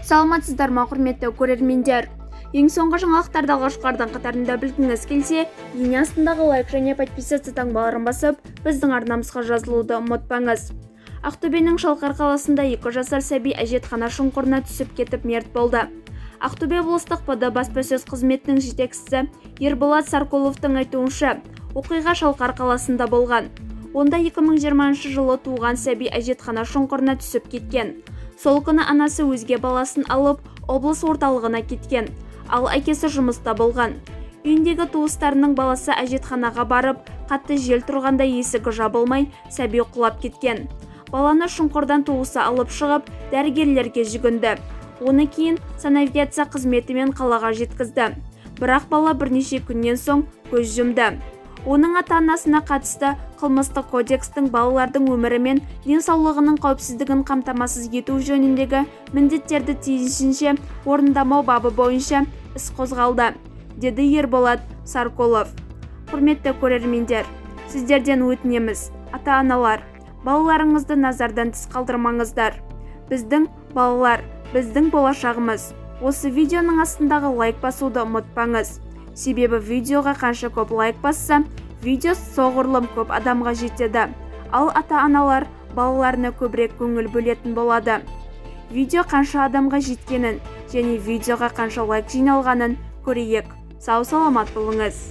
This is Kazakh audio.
Саламатсыздар ма, құрметті көрермендер! Ең соңғы жаңалықтарды алғашқылардың қатарында білгіңіз келсе, ене астындағы лайк және подписаться таңбаларын басып, біздің арнамызға жазылуды ұмытпаңыз. Ақтөбенің Шалқар қаласында 2 жасар сәби әжетхана шұңқырына түсіп кетіп, мерт болды. Ақтөбе облыстық ПД баспасөз қызметінің жетекшісі Ерболат Сарқұловтың айтуынша, оқиға Шалқар қаласында болған. Онда 2020 жылы туған сәби әжетхана шұңқырына түсіп кеткен. Сол күні анасы өзге баласын алып, облыс орталығына кеткен, ал әкесі жұмыста болған. Үйіндегі туыстарының баласы әжетханаға барып, қатты жел тұрғанда есігі жабылмай, сәби құлап кеткен. Баланы шұңқырдан туысы алып шығып, дәрігерлерге жүгінді. Оны кейін санавиация қызметімен қалаға жеткізді. Бірақ бала бірнеше күннен соң көз жұмды. Оның ата-анасына қатысты Қылмыстық кодекстің балалардың өмірі мен денсаулығының қауіпсіздігін қамтамасыз ету жөніндегі міндеттерді тиісінше орындамау бабы бойынша іс қозғалды, деді Ерболат Сарқұлов. Құрметті көрермендер, сіздерден өтінеміз, ата-аналар, балаларыңызды назардан тыс қалдырмаңыздар. Біздің балалар – біздің болашағымыз. Осы видеоның астындағы лайк басуды ұмытпаңыз, себебі видеоға қанша көп лайк басса, видео соғұрлым көп адамға жетеді, ал ата-аналар балаларына көбірек көңіл бөлетін болады. Видео қанша адамға жеткенін және видеоға қанша лайк жиналғанын көрейік. Сау саламат болыңыз!